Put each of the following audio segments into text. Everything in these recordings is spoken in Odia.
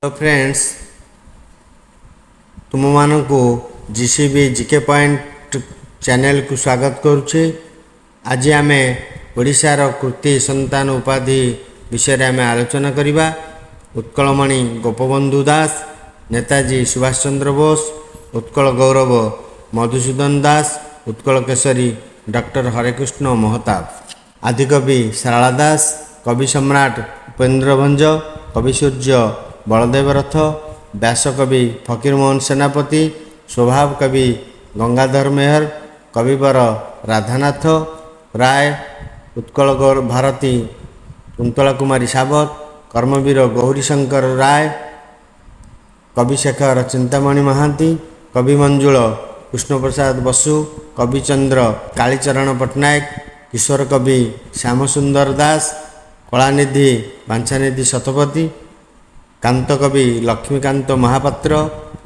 ଫ୍ରେଣ୍ଡସ୍, ତୁମମାନଙ୍କୁ ଜିସିବି ଜିକେ ପଏଣ୍ଟ ଚ୍ୟାନେଲକୁ ସ୍ୱାଗତ କରୁଛି। ଆଜି ଆମେ ଓଡ଼ିଶାର କୃତି ସନ୍ତାନ ଉପାଧି ବିଷୟରେ ଆମେ ଆଲୋଚନା କରିବା। ଉତ୍କଳମଣି ଗୋପବନ୍ଧୁ ଦାସ, ନେତାଜୀ ସୁଭାଷ ଚନ୍ଦ୍ର ବୋଷ, ଉତ୍କଳ ଗୌରବ ମଧୁସୂଦନ ଦାସ, ଉତ୍କଳ କେଶରୀ ଡକ୍ଟର ହରେକୃଷ୍ଣ ମହତାବ, ଆଦିକବି ସାରଳା ଦାସ, କବି ସମ୍ରାଟ ଉପେନ୍ଦ୍ର ଭଞ୍ଜ, କବି ସୂର୍ଯ୍ୟ ବଳଦେବ ରଥ, ବ୍ୟାସକବି ଫକୀରମୋହନ ସେନାପତି, ସ୍ୱଭାବ କବି ଗଙ୍ଗାଧର ମେହର, କବିବର ରାଧାନାଥ ରାୟ, ଉତ୍କଳ ଭାରତୀ କୁନ୍ତଳା କୁମାରୀ ସାବତ, କର୍ମବୀର ଗୌରୀଶଙ୍କର ରାୟ, କବିଶେଖର ଚିନ୍ତାମଣି ମହାନ୍ତି, କବି ମଞ୍ଜୁଳ କୃଷ୍ଣପ୍ରସାଦ ବସୁ, କବିଚନ୍ଦ୍ର କାଳୀଚରଣ ପଟ୍ଟନାୟକ, କିଶୋର କବି ଶ୍ୟାମସୁନ୍ଦର ଦାସ, କଳାନିଧି ବାଞ୍ଛାନିଧି ଶତପଥୀ, କାନ୍ତ କବି ଲକ୍ଷ୍ମୀକାନ୍ତ ମହାପାତ୍ର,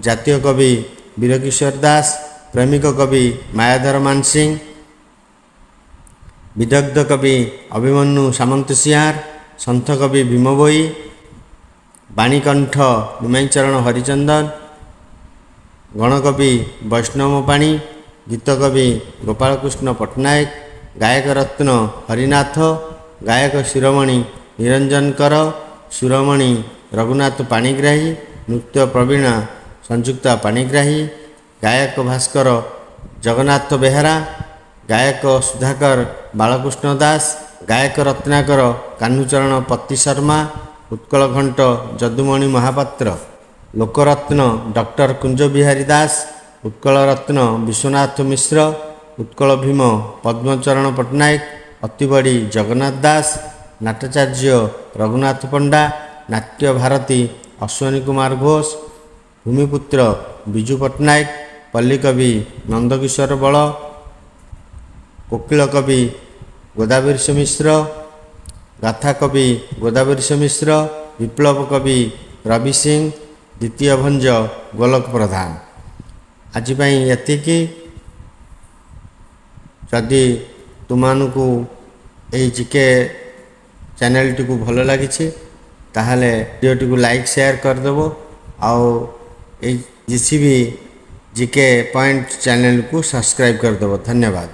ଜାତୀୟ କବି ବୀରକିଶୋର ଦାସ, ପ୍ରେମିକ କବି ମାୟାଧର ମାନସିଂହ, ବିଦଗ୍ଧ କବି ଅଭିମନ୍ୟୁ ସାମନ୍ତସିଂହାର, ସନ୍ଥ କବି ଭୀମ ଭୋଇ, ବାଣୀକଣ୍ଠ ନିମାଇଚରଣ ହରିଚନ୍ଦନ, ଗଣକବି ବୈଷ୍ଣବ ପାଣି, ଗୀତକବି ଗୋପାଳକୃଷ୍ଣ ପଟ୍ଟନାୟକ, ଗାୟକ ରତ୍ନ ହରିନାଥ, ଗାୟକ ଶିରୋମଣି ନିରଞ୍ଜନ କର, ସୁରମଣି ରଘୁନାଥ ପାଣିଗ୍ରାହୀ, ନୃତ୍ୟ ପ୍ରବୀଣା ସଂଯୁକ୍ତା ପାଣିଗ୍ରାହୀ, ଗାୟକ ଭାସ୍କର ଜଗନ୍ନାଥ ବେହେରା, ଗାୟକ ସୁଧାକର ବାଳକୃଷ୍ଣ ଦାସ, ଗାୟକ ରତ୍ନାକର କାହ୍ନୁଚରଣ ପତି ଶର୍ମା, ଉତ୍କଳ ଘଣ୍ଟ ଯଦୁମଣି ମହାପାତ୍ର, ଲୋକରତ୍ନ ଡକ୍ଟର କୁଞ୍ଜବିହାରୀ ଦାସ, ଉତ୍କଳ ରତ୍ନ ବିଶ୍ୱନାଥ ମିଶ୍ର, ଉତ୍କଳ ଭୀମ ପଦ୍ମଚରଣ ପଟ୍ଟନାୟକ, ଅତିବଡ଼ି ଜଗନ୍ନାଥ ଦାସ, ନାଟ୍ୟାଚାର୍ଯ୍ୟ ରଘୁନାଥ ପଣ୍ଡା, ନାଟ୍ୟ ଭାରତୀ ଅଶ୍ୱିନୀ କୁମାର ଘୋଷ, ଭୂମିପୁତ୍ର ବିଜୁ ପଟ୍ଟନାୟକ, ପଲ୍ଲୀକବି ନନ୍ଦକିଶୋର ବଳ, କୋକିଳ କବି ଗୋଦାବରୀଶ ମିଶ୍ର, ଗାଥା କବି ଗୋଦାବରୀଶ ମିଶ୍ର, ବିପ୍ଳବ କବି ରବି ସିଂ, ଦ୍ୱିତୀୟ ଭଞ୍ଜ ଗୋଲକ ପ୍ରଧାନ। ଆଜି ପାଇଁ ଏତିକି। ଯଦି ତୁମମାନଙ୍କୁ ଏହି ଜିକେ ଚ୍ୟାନେଲଟିକୁ ଭଲ ଲାଗିଛି, ତାହେଲେ ଭିଡ଼ିଓଟିକୁ ଲାଇକ୍, ସେୟାର କରିଦେବ ଆଉ ଏଇ ଜିସିବି ଜିକେ ପଏଣ୍ଟ ଚ୍ୟାନେଲକୁ ସବସ୍କ୍ରାଇବ୍ କରିଦେବ। ଧନ୍ୟବାଦ।